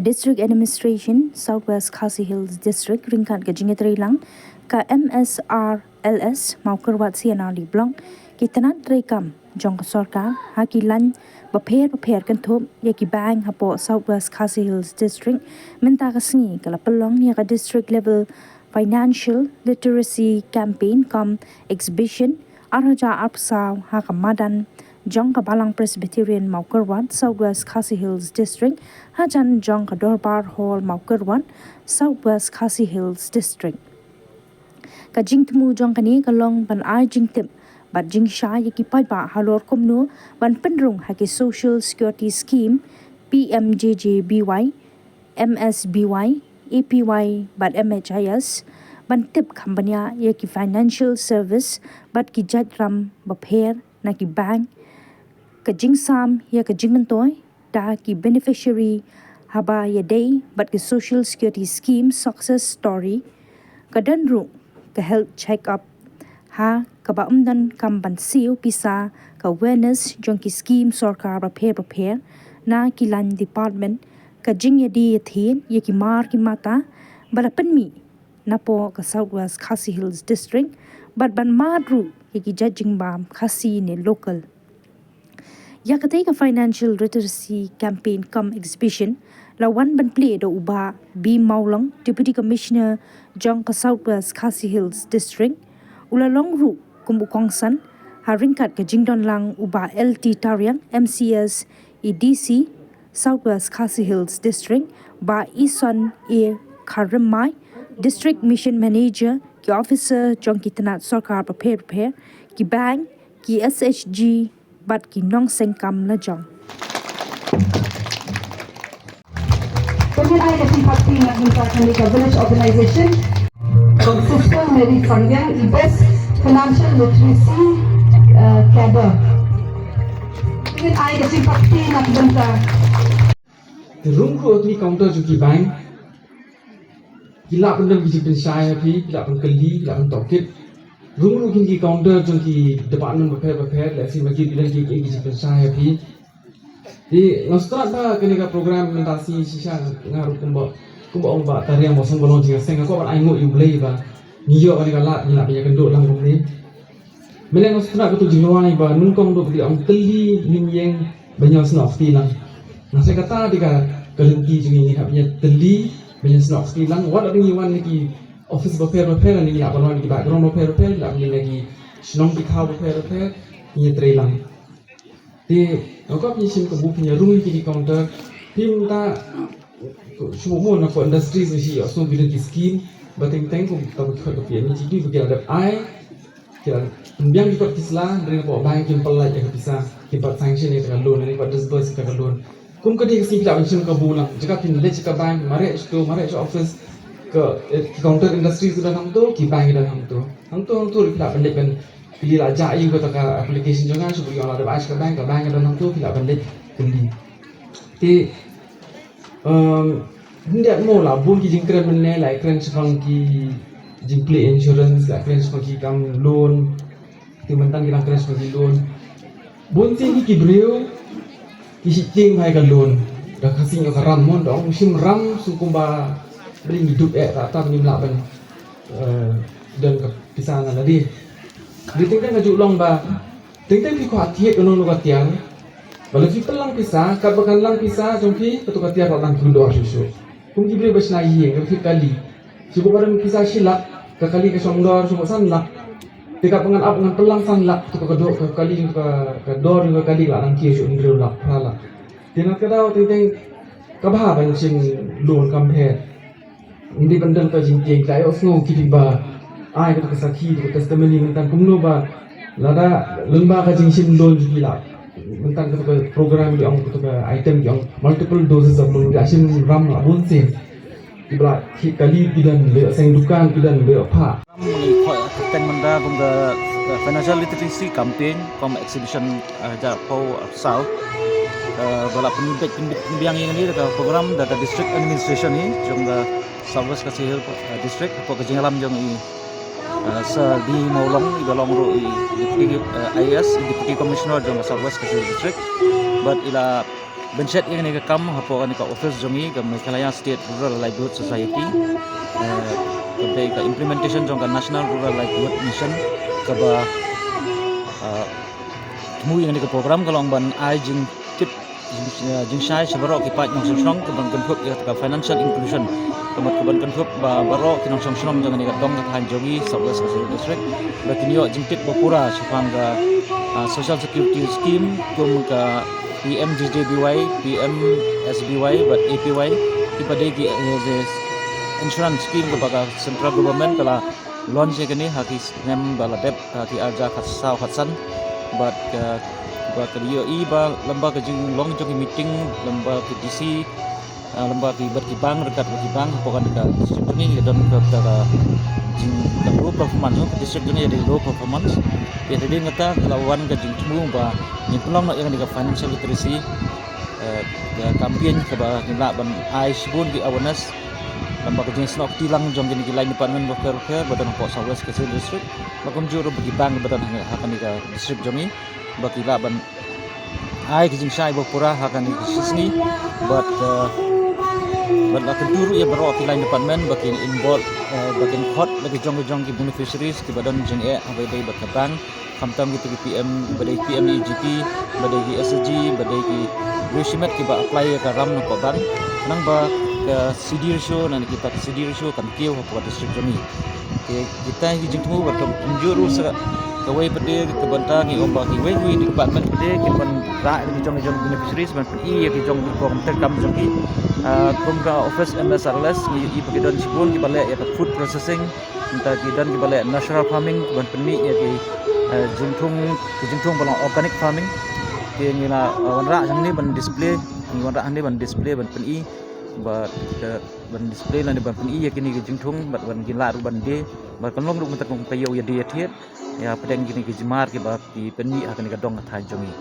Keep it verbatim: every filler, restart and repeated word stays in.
District Administration South West Khasi Hills District ryngkat ka jingïatreilang ka M S R L S Mawkyrwat C and R D Block, ki tnat treikam jong ka sorkar ha ki lain bapher bapher kynthup ïa ki bank hapoh South West Khasi Hills District, mynta ka sngi ka la pynlong ïa ka District Level Financial Literacy Campaign cum Exhibition ar hajar arphew saw ha ka madan jong ka Balang Presbyterian Mawkyrwat, South West Khasi Hills District, hajan jong ka Dorbar Hall Mawkyrwat, South West Khasi Hills District. Ka jingthmu jong kane ka long ban ai jingtip bad jingshai ïa ki paidbah halor kumno ban pynrung ha ki Social Security Scheme, P M J J B Y, M S B Y, A P Y bad M H I S, ban tip kham bniah ïa ki financial service bad ki jait ram bapher na ki bank, ka jingsam ïa ka jingmyntoi da ki beneficiary haba ïadei bad ki Social Security Scheme success story. Ka don ruh ka health check up ha kaba ym donkam ban siew pisa, ka awareness jong ki scheme sorkar bapher bapher na ki lain department, ka jingïadie ïathied ïa ki mar ki mata ba la pynmih napoh ka South West Khasi Hills District, bad ban mad ruh ïa ki jait jingbam Khasi ne local. Ïa katei ka Financial Literacy Campaign cum Exhibition la wan ban plie da u Bah B Mawlong, Deputy Commissioner jong ka South West Khasi Hills District. U la long ruh kum u kongsan ha ryngkat ka jingdonlang u Bah L T Tariang, M C S, E D C South West Khasi Hills District, Bah Ison A Kharrymmai, District Mission Manager, ki officer jong ki tnat sorkar bapher bapher, ki bank, ki S H G bad ki nongseng kam lajong. Pynlong ai ka jingpakti na ka bynta ka Village Organization. Sister Mary Sangyang, i Best Financial Literacy, uh, Cadre. Pynlong ai ka jingpakti na ka bynta. Te rung ruh ha ki counter jong ki bank. Ki lah pyndem ki jingpynshai ha phi, ki lah pynkylli, ki lah pyntohkit. Rung ruh ha ki counter jong ki department bapher bapher, lehse ma ki don ki, ki jingpynshai ha phi. Te nga sngewthuh ba kane ka program mynta shisha nga ruh kumba, kumba ong Bah Tariang ba sngewbha long jingïaseng, nga kwah ban ainguh ïa U Blei ba ngi ïoh kane ka lad, ngi lah ban ïakynduh lang kumne. Mynne nga sngewthuh ka tu jingrwai ba nyngkong duh ki ong tylli ngin ïeng ban ïasnoh kti lang. Nga sngew kata dei ka lynti jong ngi, ngi hap ïa tylli ban ïasnoh kti lang. Wat la ngi wan na ki office bapher bapher, ngi lah ban wan na ki background bapher bapher, lah ban wan na ki shnong ki thaw bapher bapher, ngi ïatrei lang. Te nga kwah phin ïa shim kabu, phin ïa rung ïa kine ki counter. Phim ta shu mo na ko industries, shi ïa shu bidang ki scheme ba teng teng kum ta ba ki khot ka P M E G P ba ki la dep ai, ki la pynbiang ki kot ki sla, hynrei na ko bank kim pynlait ïa ka pisa, kim pat sanction ïa ka loan, hynrei kim pat disburse ïa ka loan. Kum ka dei ka sngi phi lah ban shim kabu lang, jaka phin leit sha ka bank, mareh sha to, mareh sha office, ka, eh, ki counter industries ki don hangto, ki bank ki don hangto. Hangto, hangto phi lah ban leit ban kylli, la jah ïa kata ka application jong nga, shu bri ong la dep ai sha ka bank, ka bank ka don hangto, phi lah ban leit kylli. Te, um, hynrei mo la bun ki jingkren mynne, la kren shaphang ki jingplie insurance, la kren shaphang ki kam loan, te mynta ki dang kren shaphang ki loan. Bun sien ki briew ki sheptieng bha ïa ka loan. Da ka sing ka ram mon, da ong shim ram shu kumba ba ngi duk eh, ta ta ngim lah ban, eh, don ka pisa na lade. Dei teng teng ka ju long ba teng teng phi kwah thied kano kano ka tiar, ba lada phi pynlang pisa, katba kan lang pisa jong phi, kato ka tiar ka dang khlem dor shuh shuh. Kum ki briew ba shna ïing, ka thied kali. Shu ba don pisa shi lak, ka kali ka shong dor shu ba san lak. Te katba ngan ap ngan pynlang san lak, to ka dor, ka kali, ka, ka dor ka kali la nang kiew shu hynriew lak, phra lak. Te na ka daw teng teng ka bha ban shim loan kam pher. Ym dei ban don ka jingtieng, ka ïohsngew ki dei ba ai kato ka sakhi, kato ka testimony mynta kumno ba lada lyngba ka jingshim loan jong ki la, mynta kato ka program ki ong, kato ka item ki ong multiple doses of loan, ka shim ram la bun sien. Ki ba la thied kali ki don, ba ïoh seng dukan ki don, ba ïoh phah. Ngi khot kyrteng mynta kum ka, ka Financial Literacy Campaign cum Exhibition, eh, hajar arphew saw. Eh, ba la pynbeit, pynbeit, pynbiang ïa kane da ka program da ka District Administration hi jong ka South West Khasi Hills, eh, District, hapoh ka jingïalam jong i, eh, Sir D Mawlong, i ba long ruh i Deputy, eh, I A S, i Deputy Commissioner jong ka South West Khasi Hills District. Bad i la ban shet ïa kane ka kam hapoh kane ka office jong ngi ka Meghalaya State Rural Livelihood Society. Eh, ka dei ka implementation jong ka National Rural Livelihood Mission kaba, eh, thmu ïa kane ka program ka long ban ai jingtip, jing, eh, jingshai sha baroh ki paid nongshong shnong kaban kynthup ïa ka financial inclusion. Ka mut kaban kynthup ba baroh ki nongshong shnong jong kane ka dong ka thaiñ jong ngi South West Khasi Hills District ba kin ïoh jingtip ba pura shaphang ka, ah, Social Security Scheme kum ka P M J J B Y, P M S B Y bad A P Y, kiba dei ki, eh, insurance scheme kaba ka central government ka la launch ïa kane ha ki snem ba la dep, ha ki arhajar khatsaw khatsan. Bad ka, ba ka ïohi ba lem bad ka jinglong jong ki meeting lem bad ki D C, ah, lem bad ki, bad ki bank, ryngkat bad ki bank hapoh kane ka district jong ngi ka don ka, ka, ka jing, ka low performance, ka district jong ngi ka dei low performance. Te hadien kata ka la wan ka jingthmu ba ngin pynlong noh ïa kane ka financial literacy, eh, ka campaign kaba ngin lah ban ai shibun ki awareness lem bad ka jingsnoh kti lang jong kine ki line department bapher bapher ba don hapoh South West Khasi Hills District, bad kumjuh ruh bad ki bank ba don ha kane ka district jong ngi ba ki lah ban ai ka jingshai ba pura ha kane ka shisngi. Bad, eh, bad la kyntu ruh ïa baroh ki line department ba kin involve, eh, ba kin khot la ki jong ki jong ki beneficiaries kiba don jingeh haba ïadei bad ka bank, khamtam kita ki P M, ba dei P M E G P, ba dei ki S H G, ba dei ki briew shimet kiba apply ïa ka ram na ka bank. Khnang ba ka C D ratio, na kita ka C D ratio kan kiew hapoh ka district jong ngi. Te kita ki jingthmu bad kumjuh ruh sa kawei pat de ka bynta ngi ong ba kiwei kiwei ki department pat de kin ban rah ïa ki jong ki jong beneficiaries ban pyni ïa ki jong ki kam ter kam jong ki. Ah, kum ka office M S R L S ngi ïohi ba ki don shibun kiba leh ïa ka food processing, nangta ki don kiba leh nursery farming ban pynmih ïa ki, eh, jingthung, ki jingthung ba long organic farming. Te ngi la, eh, wanrah hangne ban display, ngi wanrah hangne ban display ban pyni, bad ka, ban display lane ban pyni ïa kine ki jingthung bad ban, kin lah ruh ban die, bad kan long ruh mynta kum ka ïew ïa die ïa thied ïa pdeng kine ki jingmar kiba ki pynmih ha kane ka dong ka thaiñ jong ngi.